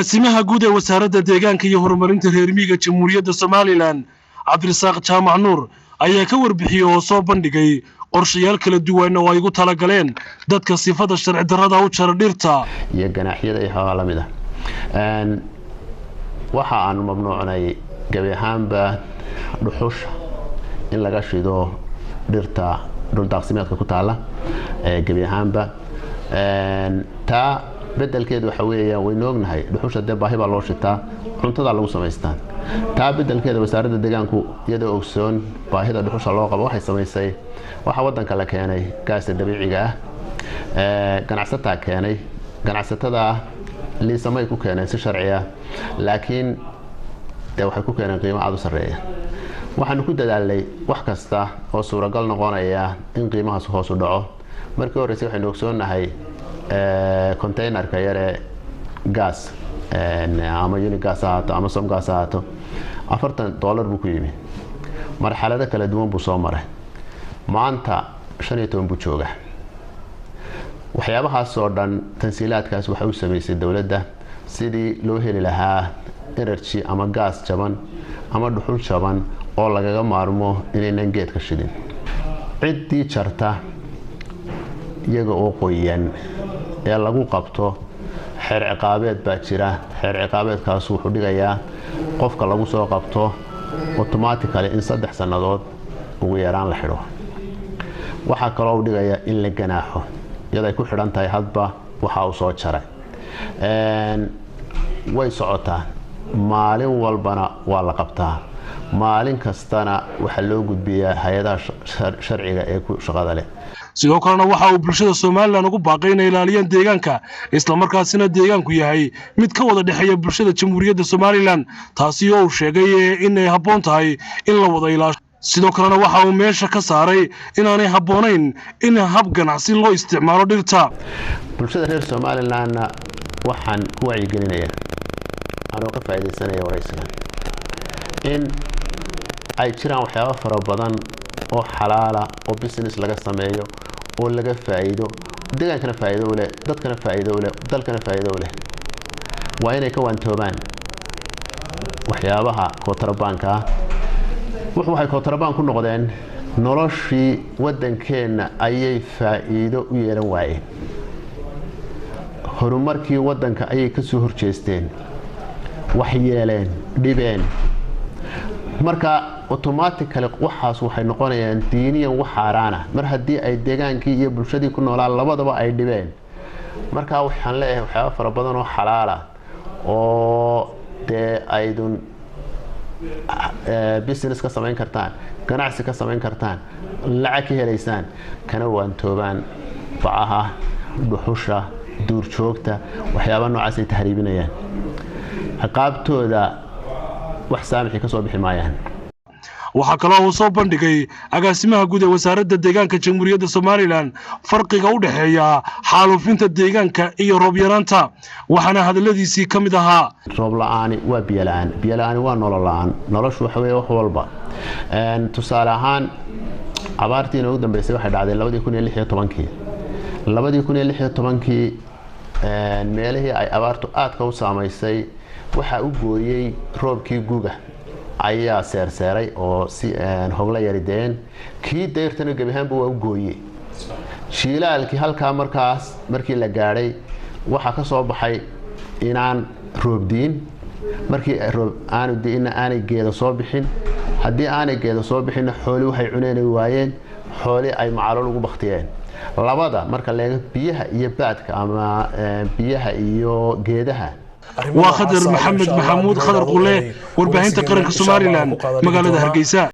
Agaasimaha guud ee Wasaaradda Deegaanka iyo Horumarinta Reer Miyiga Jamhuuriyadda Somalilan, Cabdirasaaq Jaamac Nuur, ayaa ka warbixiyey oo soo bandhigay qorshayaal kala duwan oo ay ugu talagaleen dadka sifada sharci darrada u jara dhirta iyo ganaaxyada iyo xoogaa la mid ah. Waxa aanu mamnuucnay gebi ahaanba dhuxusha in laga shido dhirta dhuldaaqsimeedka ku taala gebi ahaanba. Taa bedelkeedu waxa weeyaan, waynu ognahay dhuxusha dee baahi baa loo shitaa, cuntadaa lagu samaystaa. Taa bedelkeeda Wasaaradda Deegaanku, iyadoo ogsoon baahida dhuxusha loo qabo, waxay samaysay, waxaa wadanka la keenay gaasta dabiiciga ah. Ganacsataa keenay, ganacsatada liisamay ku keeneen si sharci ah, laakiin dee waxay ku keeneen qiimo aada u sarreeya. Waxaanu ku dadaalnay wax kasta oo suuragal noqonaya in qiimahaas hoos u dhaco. Markii horreysay waxaynu ogsoonnahay containerka yaree gas, ama Unigas ahaato ama Somgas ahaato, $40 buu ku yimi. Marxalado kala duwan buu soo maray, maanta 15 buu jooga. Waxyaabahaas oo dhan, tansiilaadkaas waxay u samaysay dowladda sidii loo heli lahaa energy ama gaas jaban ama dhuxul jaban oo lagaga maarmo inaynan geedka shidin. Ciddii jarta iyaga oo qoyan ee lagu qabto, xeer ciqaabeed baa jira. Xeer ciqaabeedkaas wuxuu dhigayaa qofka lagu soo qabto automatically in 3 sannadood ugu yaraan la xidho. Waxaa kaloo u dhigayaa in la ganaaxo, iyado ay ku xidhan tahay hadba waxa uu soo jaray. Way socotaa, maalin walbana waa la qabtaa, maalin kastana waxaa loo gudbiyaa hay-adaha sharciga ee ku shaqada leh. Sidoo kalena waxa uu bulshada Somalilan ugu baaqay inay ilaaliyaan deegaanka, islamarkaasina deegaanku yahay mid ka wada dhexeeya bulshada Jamhuuriyadda Somalilan, taasi oo uu sheegay inay habboon tahay in la wada ilaasho. Sidoo kalena waxa uu meesha ka saaray inaanay habboonayn in hab ganacsi loo isticmaalo dhirta. Bulshada reer Somalilanna waxaan ku wacyigelinayaa, anoo ka faa'iidaysanaya waraysigan, in ay jiraan waxyaabo fara badan oo xalaala oo business laga sameeyo oo laga faa'iido, deegaankana faa'iido u leh, dadkana faa'iido u leh, dalkana faa'iido u leh. Waa inay ka waantoobaan waxyaabaha koontarabaanka ah. Waxay kootarabaan ku noqdeen noloshii waddankeenna ayay faa'iido u yeelan waayeen, horumarkii waddanka ayay ka soo horjeesteen, wax yeeleen, dhibeen. Marka automatically waxaas waxay noqonayaan diiniyan wax xaaraana, mar haddii ay deegaankii iyo bulshadii ku noolaan labadaba ay dhibeen. Marka waxaan leeyahay waxyaaba fara badan oo xalaala oo dee aydun business ka samayn kartaan, ganacsi ka samayn kartaan, lacag ka helaysaan, kana waantoobaan bacaha, dhuxusha, duurjoogta, waxyaaba noocaas ay tahriibinayaan. Ciqaabtooda wax saamixi ka soo bixi maayaan. Waxaa kaloo uu soo bandhigay agaasimaha guud ee Wasaaradda Deegaanka Jamhuuriyadda Somalilan farqiga u dhexeeya xaalufinta deegaanka iyo roob yaraanta, waxaana hadalladiisii ka mid ahaa: Roob la-aani waa biyo la-aan, biyo la-aani waa nolol la-aan, noloshu waxa weeye wax walba. Tusaale ahaan, abaartii inoogu dambeysay waxay dhacday 2016-kii. 2016-kii meelihii ay abaartu aadka u saamaysay waxaa u gooyey roobkii guga ayaa seerseeray oo si hogla yari deen, kii dayrtana gebi ahaanba waa u gooyey. Jiilaalkii halkaa markaas markii la gaadhay waxaa ka soo baxay inaan roob diin. Markii roob aanu diinna aanay geeda soo bixin. Haddii aanay geeda soo bixinna, xooli waxay cuneen ay waayeen, xooli ay macalool ugu baktiyeen. Labada marka leego, biyaha iyo baadka ama biyaha iyo geedaha. Waa Khadar Maxamed Maxamuud, Khadar Qule, warbaahinta qaranka Somalilan, magaalada Hargeysa.